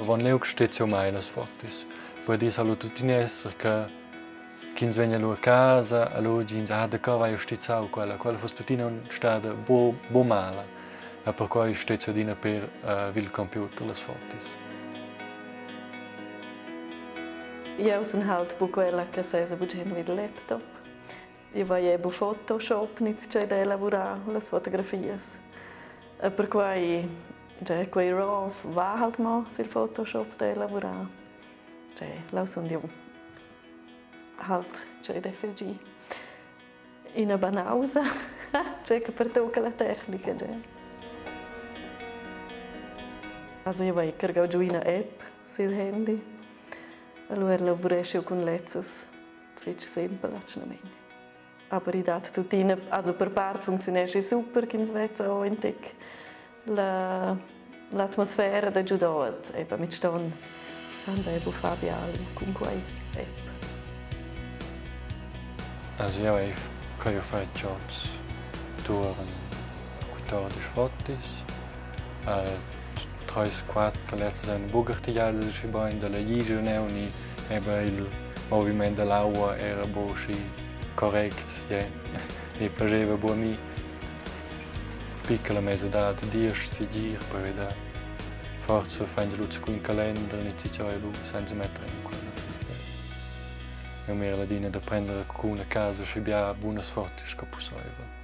Avon liug stezia mai las fotos. Poi dis ha lu tuttina esser che ch'ins vegn lu a casa, allura ins ah daco vai jeu stizzau quella, quella fuss tuttina stada buc buc mala. E perquei stezia adina per vid il computer las fotos. Jeu sun halt buc quella che sesa bugen vid il laptop. Io vai ebu Photoshop ni tgei da elavurar las fotografias. E perquai cioè, quei RAW va halt mo sil Photoshop da elavurar. Cioè, lau sun jeu halt tgei dess il gi. Ina banausa, cioè che pertucca la tecnica, cioè. Also io vai cargau giu ina app sil handy. Allora lavuresch jeu cun lezzas fetg sempel atgnamein. Aber i dat tuttina, also per part funcziuneschi super ch'ins vezza o in tec la l'atmosfera da giudot eben mit ston san sai buffar bial cun quei app. Also jeu hai cheu fatg oz tuorn 14 fotos. Treis, quatter lezzas ein buc artigliadas aschi bein dalla ligia neu ni eben il moviment dall'aua era buc aschi correct. Yeah. Mi plageva buc a mi. Piccola mesadad diesch segir per veder forsa fein lu cun calender ni tgei lu senza metter en quella. Eu mira ladina da prender cun a casa schi bia bunas fotos sco pusseivel.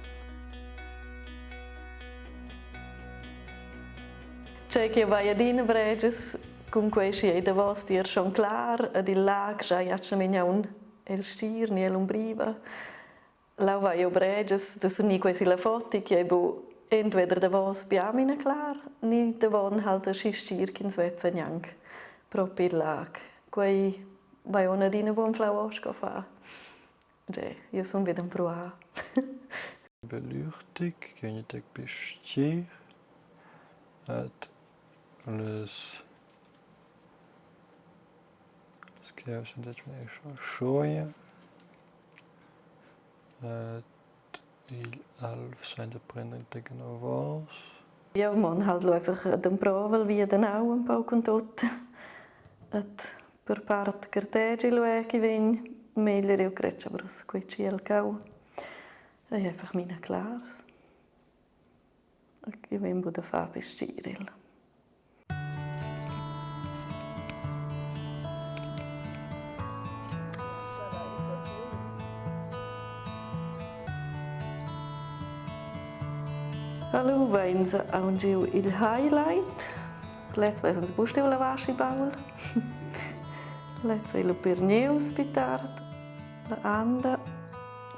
Tgei che vai adina bregias cun quei schi ei davos tier schon clar ed il lag schai atgnamein aunc el stgir ni ell'umbriva. Leu vai jeu bregias da sunir quei silla foto che ei bu entweder davos bia mina clar ni davon halt aschi stgir ch'ins vezza gnanc propi il lag. Quei vai aunc adina buc anflau sco far. Ge, jeu sun vid empruar. Belüchtig, genitek bistgir ed les schoia ed igl alv sainza prender anavos. Jeu mon halt lu einfach ad emprovel via da nau empau cun tut. Et per part gartegi lu è chi vegn meglier eu cret aber uss quei tschiel cheu ei einfach mina clars. E vegn buc da far per stgir el. Alura vains aunc giu il highlight. Lez vessans buc stuiu lavar aschi baul. Lez ei lu pir gnius pli tard. La anda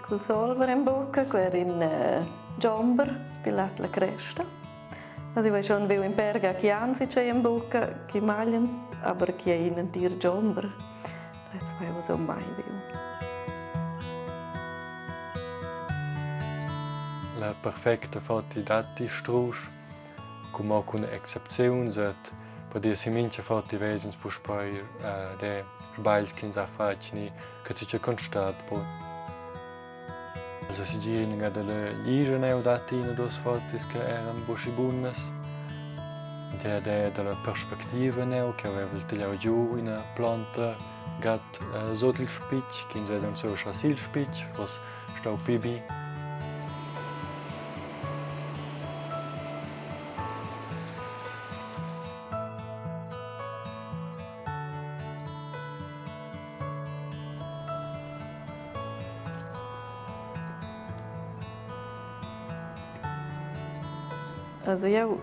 cul solver en bucca, quel era in giomber dil lat la cresta. Also ich schon viu in Berga chi anzi c'è in bucca, chi maglian, aber chi è in entir giomber. Lez vaiva so mai viu. La perfecta foto datti strusch, cun cun excepziuns et per dir si mincha foto vesins puspei de sbagls ch'ins ha fatg ni che tgi che constat bod. Also segir ina dalla ligia neu datti ina duas fotos che eran buc schi bunas. Der der dalla perspectiva neu che aveva tagliau giu ina planta gat sut il spitg ch'ins vesa aunc sur sil spitg, fuss stau pli bi. Also jeu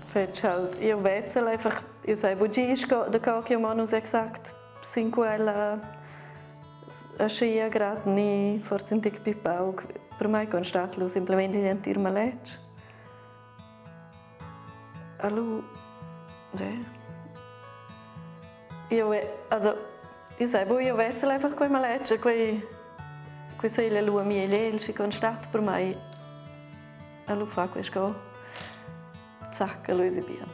fetsch halt, jeu vezzel einfach, io sai buc gi sco da co ch'jeu mon uss exact sin quella aschia grad ni forsa in tic pli pauc. Per mei constat lu semplamein igl entir maletg. Allu, Jeu also io sai buc, jeu vezzel einfach quei maletg e quei quei seglia lu a mi egl egl schi constat per mei. E lu fa quei sco zac e lu eisi bien.